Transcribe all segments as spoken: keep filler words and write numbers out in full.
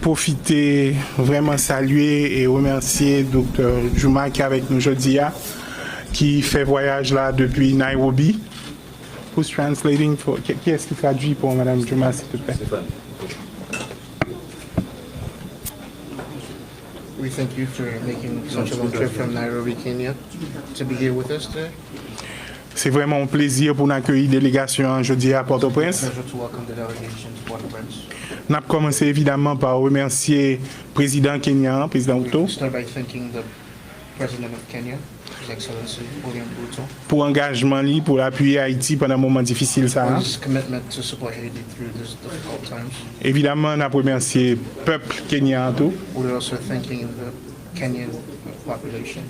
Pwofite vrèman salye e remèsye Doktè Juma ki avèk nou jodi a, ki fè vwayaj la depi Nairobi. Who's translating for, ki, kiyès ki tradui pou Madam Juma, silvouplè? We thank you for making such a long trip from Nairobi, Kenya, to be here with us today. Se vrèman yon plezi pou n akeyi delegasyon an jodi a Pòtoprens. Pleasure to welcome the delegation to Port-au-Prince. N ap kòmanse evidaman pa remèsye prezidan kenyan an, prezidan Ruto, Start by thanking the President of Kenya, His Excellency William Ruto, pou angajman li pou l apiye Ayiti pandan moman difisil sa for a. His commitment to support Haiti through these difficult times. Evidaman, n ap remèsye pèp kenyan an tou We're also thanking the Kenyan population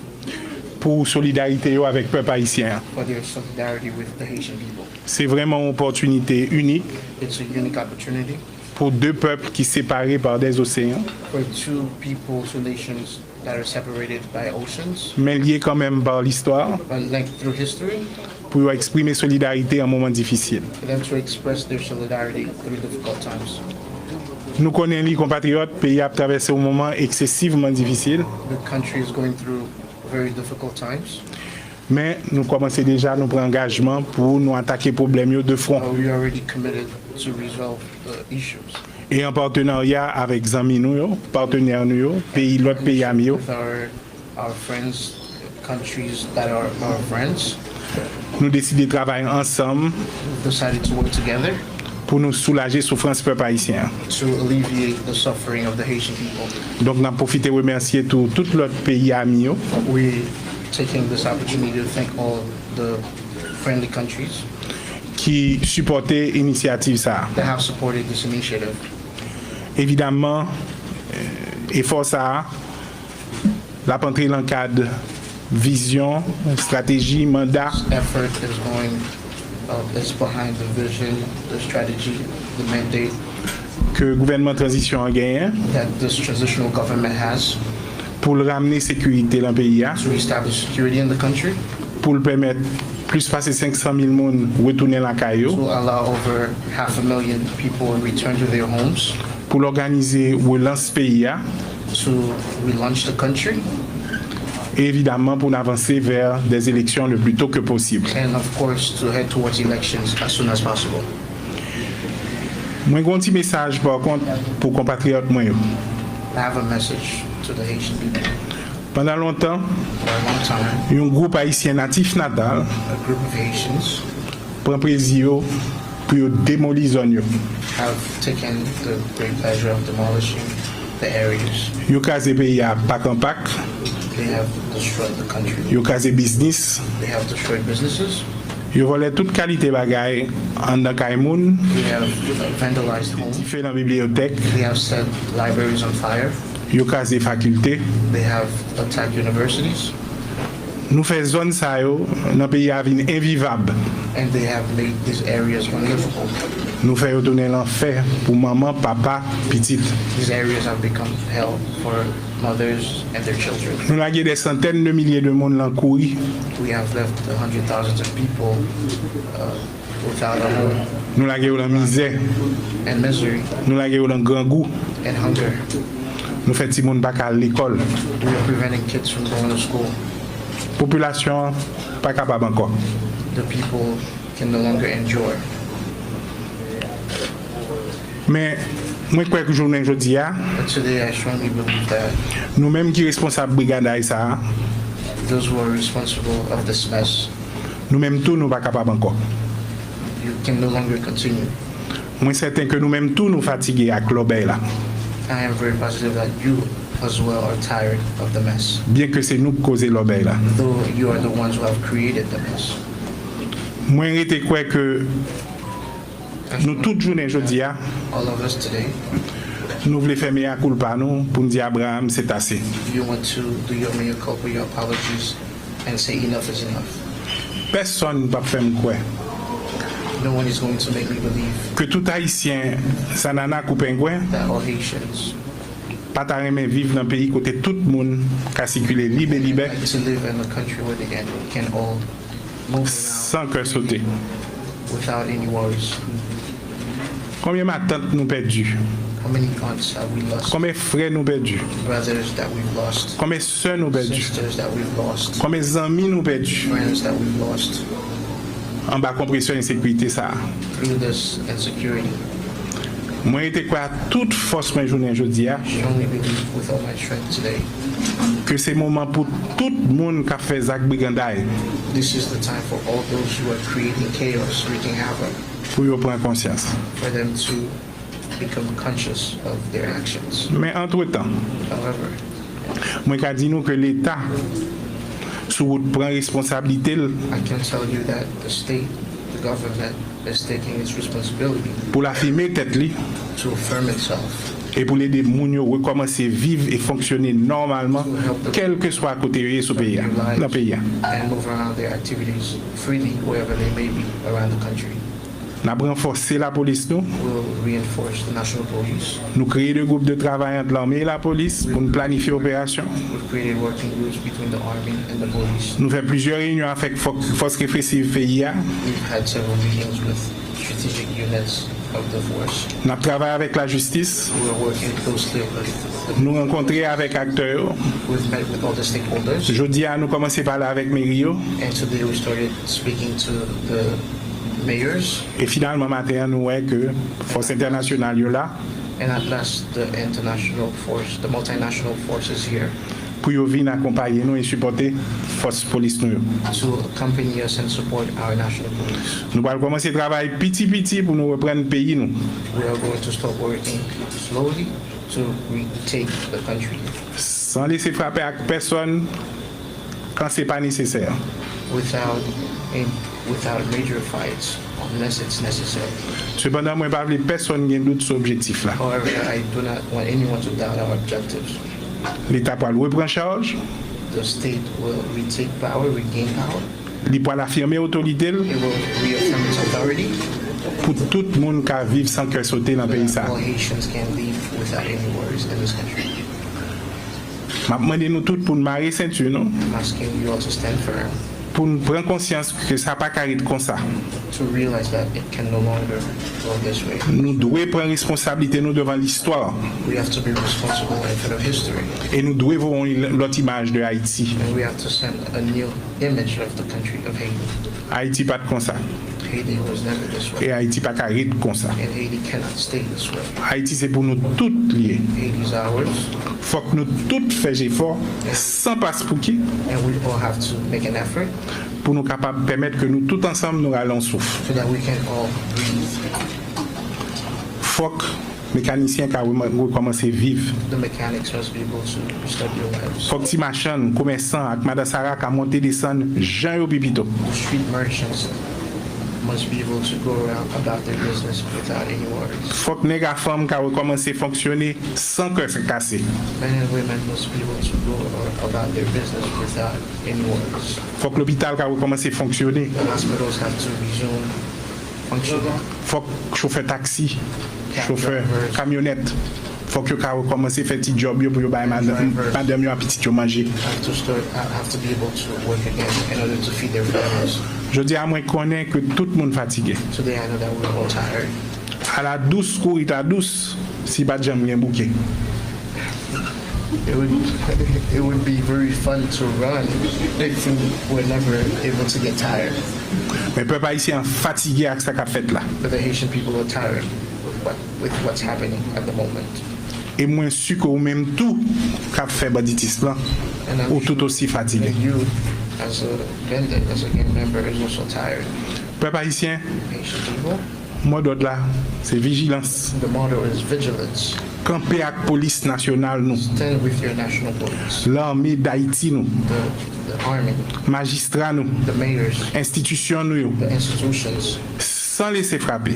pou solidarite yo avèk pèp ayisyen an. For their solidarity with the Haitian people. Se vrèman yon opòtinite inik It's a unique opportunity pou de pèp ki separe pa dè oseyan, for two people, two nations that are separated by oceans, men lye kanmenm pa listwa, but linked through history, pou yo eksprime solidarite an moman difisil. for them to express their solidarity through difficult times. Nou konnen li, konpatriyòt, peyi a ap travèse yon moman eksesivman difisil, The country is going through very difficult times. Men nou kòmanse deja, nou pran angajman pou nou atake pwoblèm yo de fwon. Uh, we already committed to resolve the issues. E an patenarya avèk zanmi nou yo, patnè nou yo, peyi, lòt peyi ami yo, With our, our friends, countries that are our friends, nou deside travay ansanm we've decided to work together pou nou soulaje soufrans pèp ayisyen an. To alleviate the suffering of the Haitian people. Donk, n ap pwofite remèsye tou tout lòt peyi ami yo We taking this opportunity to thank all the friendly countries ki sipòte inisyativ sa a. That have supported this initiative. Evidaman, eh, efò sa a, l ap antre nan kad vizyon, estrateji, manda Effort is going, uh, is behind the vision, the strategy, the mandate ke gouvènman tranzisyon an genyen that this transitional government has pou l ramne sekirite nan peyi a, to reestablish security in the country, pou l pèmèt plis pase senk san mil moun retounen lakay yo, to allow over half a million people return to their homes, pou l òganize relans peyi a, to relaunch the country, e evidaman pou n avanse vè dè eleksyon le pli to ke posib. and of course to head towards elections as soon as possible. Mwen gen yon ti mesaj, pa kont, pou konpatriyòt mwen yo. I have a message to the Haitian people. Pandan lontan, For a long time, yon gwoup ayisyen natif natal a group of Haitians pran plezi yo pou yo demoli zòn yo. Have taken the great pleasure of demolishing the areas. Yo kraze peyi a pak an pak, They have destroyed the country. Yo kraze biznis, They have destroyed businesses. Yo vòlè tout kalite bagay anndan kay moun. They have vandalized homes. Dife nan bibliyotèk. They have set libraries on fire. Yo kraze fakilte. They have attacked universities. Nou fè zòn sa yo nan peyi a vin envivab. And they have made these areas unlivable. Nou fè yo tounen lanfè pou manman, papa, pitit. These areas have become hell for mothers and their children. Nou lage dè santèn de milye de moun lan kouri. We have left hundred thousands of people uh, without a home Nou lage yo lan mizè. And misery Nou lage yo lan grangou. And hunger. Nou fè timoun pa ka al lekòl. We are preventing kids from going to school. Popilasyon an pa kapab ankò. The people can no longer endure. Men, mwen kwè ke jounen jodi a, But today I strongly believe that nou menm ki responsab brigaday sa a, those who are responsible of this mess, nou menm tou nou pa kapab ankò. You can no longer continue. Mwen sèten ke nou menm tou nou fatige ak lòbèy la. I am very positive that you as well are tired of the mess. Byenke se nou k koze lòbèy la. Though you are the ones who have created the mess. Mwen rete kwè ke nou tout jounen jodi a, All of us today, nou vle fè mea koulpa nou pou n di Abraham se ase. You want to do your mea culpa, your apologies, and say enough is enough. Pèsonn p ap fè m kwè No one is going to make me believe ke tout Ayisyen, Sanana kou pengwen, that all Haitians pa ta renmen viv nan peyi kote tout moun ka sikile lib e libè like to live in a country where they can, can all move around san kè sote. Without any worries. Konbyen matant nou pèdi? How many aunts have we lost? Konbyen frè nou pèdi? Brothers that we've lost. Konbyen sè nou pèdi? Sisters that we've lost. Konbyen zanmi nou pèdi? Friends that we've lost. Anba konpresyon ensekirite sa a. Through this insecurity. Mwen rete kwè ak tout fòs mwen jounen jodi a. I strongly believe with all my strength today. Ke se moman pou tout moun k ap fè zak briganday. This is the time for all those who are creating chaos, wreaking havoc. Pou yo pran konsyans. For them to become conscious of their actions. Men antretan, however, mwen ka di nou ke Leta sou wout pran responsablite l. I can tell you that the state, the government, is taking its responsibility pou l afime tèt li to affirm itself, e pou l ede moun yo rekòmanse viv e fonksyone nòmalman, to help the kèlkeswa kote yo ye sou peyi a, nan peyi a. And move around their activities freely wherever they may be around the country. N ap ranfòse lapolis nou. Will reinforce the National Police. Nou kreye de gwoup de travay ant lame e lapolis pou n planifye operasyon. We've created working groups between the army and the police. Nou fè plizyè reyinyon avèk fò- fòs represiv peyi a. We've had several meetings with strategic units of the force. N ap travay avèk lajistis. We are working closely with the Nou rankontre avèk aktè yo. We've met with all the stakeholders. Jodi a, nou kòmanse pale avèk meri yo. And today we started speaking to the mayors. E finalman, maten an, nou wè ke fòs entènasyonal yo la. And at last, the international force, the multinational force is here. Pou yo vin akonpaye nou e sipòte fòs polis nou yo. To accompany us and support our national police. Nou pral kòmanse travay piti piti pou nou reprann peyi nou. We are going to start working slowly to retake the country. San lese frape ak pèsonn, kan se pa nesesè. Without, without major fights, unless it's necessary. Sepandan, mwen pa vle pèsonn gen dout sou objektif la. However, I do not want anyone to doubt our objectives. Leta pral repran chaj. The state will retake power, regain power. Li pral afime otorite l. It will reaffirm its authority. Pou tout moun ka viv san kè sote nan peyi sa. All Haitians can live without any worries in this country. M ap mande nou tout pou n mare senti nou. I'm asking you all to stand firm. Pou n pran konsyans ke sa pa ka ret konsa. To realize that it can no longer go this way. Nou dwe pran responsablite nou devan listwa. We have to be responsible in front of history. E nou dwe voye yon lòt imaj de Ayiti. And we have to send a new image of the country of Haiti. Ayiti pa t konsa. Haiti was never this way. E Ayiti pa ka ret konsa. And Haiti cannot stay this way. Ayiti se pou nou tout li ye. Haiti is ours. Fòk nou tout fè jefò san paspouki. And we all have to make an effort. Pou nou kapab pèmèt ke nou tout ansanm nou rale yon souf. So that we can all breathe. Fòk mekanisyen ka reman- rekòmanse viv. The mechanics must be able to restart their lives. Fòk ti machann, komèsan ak madan Sara ka monte desann jan yo pi pito. The street merchants must be able to go around about their business without any worries. Fòk nèg a fanm ka rekòmanse fonksyone san kè kase. Men and women must be able to go about their business without any worries. Fòk lopital ka rekòmanse fonksyone. The hospitals have to resume functioning. Fòk chofè taksi, chofè kamyonèt, fòk yo ka rekòmanse fè ti djòb yo pou yo bay madanm, madanm yo ak pitit yo manje. Have to start, have to be able to work again in order to feed their families. Jodi a, mwen konnen ke tout moun fatige. Today I know that we're all tired. Ala dous kouri ta dous si pa t janm gen bouke. It would, it would be very fun to run if we were never able to get tired. Men pèp ayisyen an fatige ak sa k ap fèt la. But the Haitian people are tired with what, with what's happening at the moment. E mwen si ke ou menm tou k ap fè banditis lan, ou tout osi fatige. And I'm sure that you, as a bandit, as a gang member, is also tired. Pèp ayisyen, Haitian people, modòd la, se vijilans. The motto is vigilance. Kanpe ak polis nasyonal nou. Stand with your national police. Lame Dayiti nou. The, the army. Majistra nou. The mayors. Enstitisyon nou yo. The institutions. San lese frape.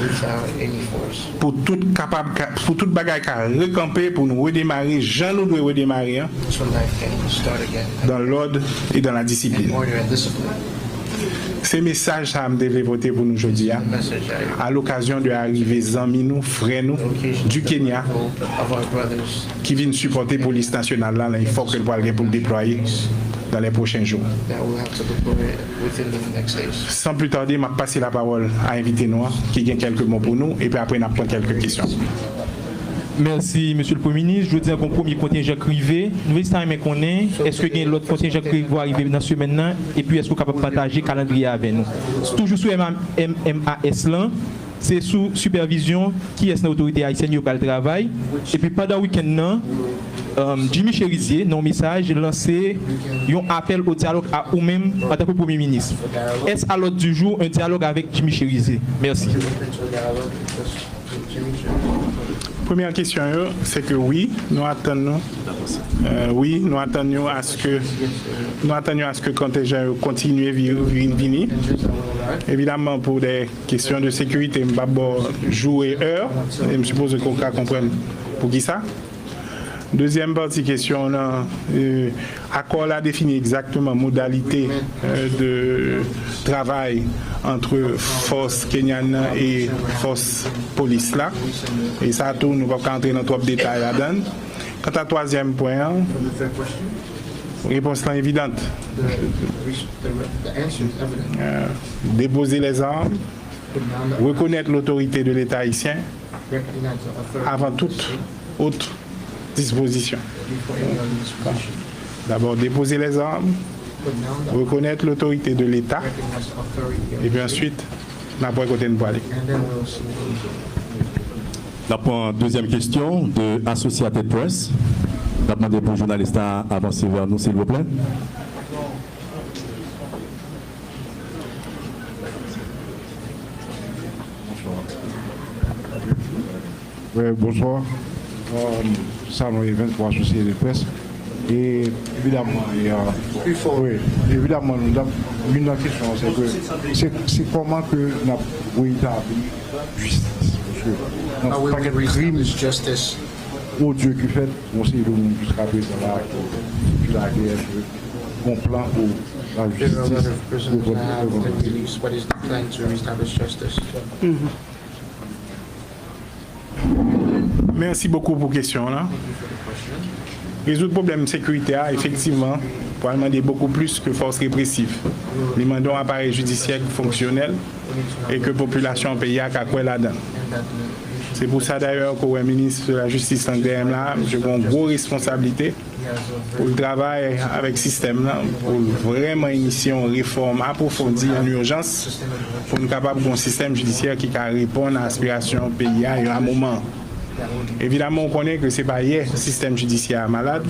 Without any force. Pou tout kapab ka, pou tout bagay ka rekanpe, pou nou redemare jan nou dwe redemare an. So life can start again. Dans l'ordre et dans la discipline. In order and discipline. Se mesaj sa a m te vle pote pou nou jodi a, a lokazyon de arive zanmi nou, frè nou, du Kenya, ki vin sipòte polis nasyonal la nan efò ke l pral gen pou l deplwaye dans les prochains jours. San pli tade, m ap pase lapawòl a envite nou an, ki gen kèlke mo pou nou, epi apre n ap pran kèlke kesyon. Mèsi, Mesye le Premye Minis. Jodi a, gen yon premye kontenjan k rive. Nou vle sa renmen konnen, èske gen lòt kontenjan ki prevwa rive nan semèn nan? Epi, èske w kapab pataje kalandriye avè nou? Toujou sou M M A S lan, se sou sipèvizyon kiyès nan otorite ayisyèn yo pral travay. Epi, pandan wikenn nan, um, Jimmy Chérizier, nan yon mesaj, lanse yon apèl o dyalòg a ou menm antanke Premye Minis. Est-ce à l'ordre du jour un dialogue avec Jimmy Chérizier? Mèsi. Premyè kesyon yo, se ke wi, nou atann nou. Euh, wi, nou atann nou aske, nou atann nou aske kontenjan yo kontinye vi-, vi-, vini. Evidaman, pou de kesyon de sekirite, m p ap ba w jou e è, e m sipoze ke w ka konprann poukisa. Dezyèm pati kesyon nan, euh, akò la defini egzakteman modalite, euh, de travay ant fòs kenyan nan e fòs polis la. E sa tou, nou p ap ka antre nan twòp detay ladan l. Kanta twazyèm pwen an, repons lan evidant. Euh, déposer les armes, reconnaître l'autorité de l'État haïtien avant toute autre disposition. D'abord, déposer les armes, reconnaître l'autorité de l'État, et puis ensuite, n ap wè kote n prale. N ap pran dezyèm kesyon de Associated Press. N ap mande pou jounalis la avanse vè nou, silvouplè. Wi, bonswa. Euh, Salon Event pou Associated Press. E evidaman, e, euh, wi, evidaman, nou t ap, youn nan kesyon an, se ke se, se kòman ke n ap retabli jistis. Paske nan pakèt krim odye ki fèt, yon seri de moun jiska prezan la ki, ki lage, èske gon plan pou lajistis reprann, reprann peyi? Mèsi bokou pou kesyon an. Rezoud pwoblèm sekirite a, efektivman, pral mande bokou plis ke fòs represif. Li mande yon aparèy jidisyè ki fonksyonèl e ke popilasyon peyi a ka kwè ladan l. Se pou sa, dayè, ke w wè minis de la jistis lan dèyè m la, misye gen yon gwo responsablite pou l travay avèk sistèm nan, pou l vrèman inisye yon refòm apwofondi an ijans, pou n kapab gen yon sistèm jidisyè ki ka reponn a aspirasyon peyi a yo a moman. Evidaman, w konnen ke se pa yè sistèm jidisyè a malad,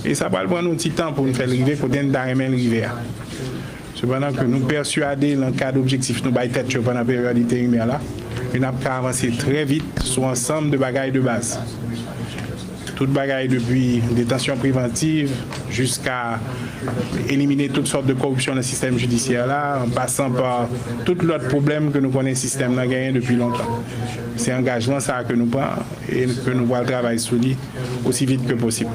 e sa pral pran nou ti tan pou n fè l rive kote n ta renmen l rive a. Sepandan ke nou pèswade, nan kad objektif nou bay tèt yo pandan peryòd enterimè la, ke n ap ka avanse trè vit sou ansanm de bagay de baz. Tout bagay depi detansyon prevantiv jiska elimine tout sòt de koripsyon nan sistèm jidisyè la, an pasan pa tout lòt pwoblèm ke nou konnen sistèm nan genyen depi lontan. Se angajman sa a ke nou pran e ke nou pral travay sou li osi vit ke posib.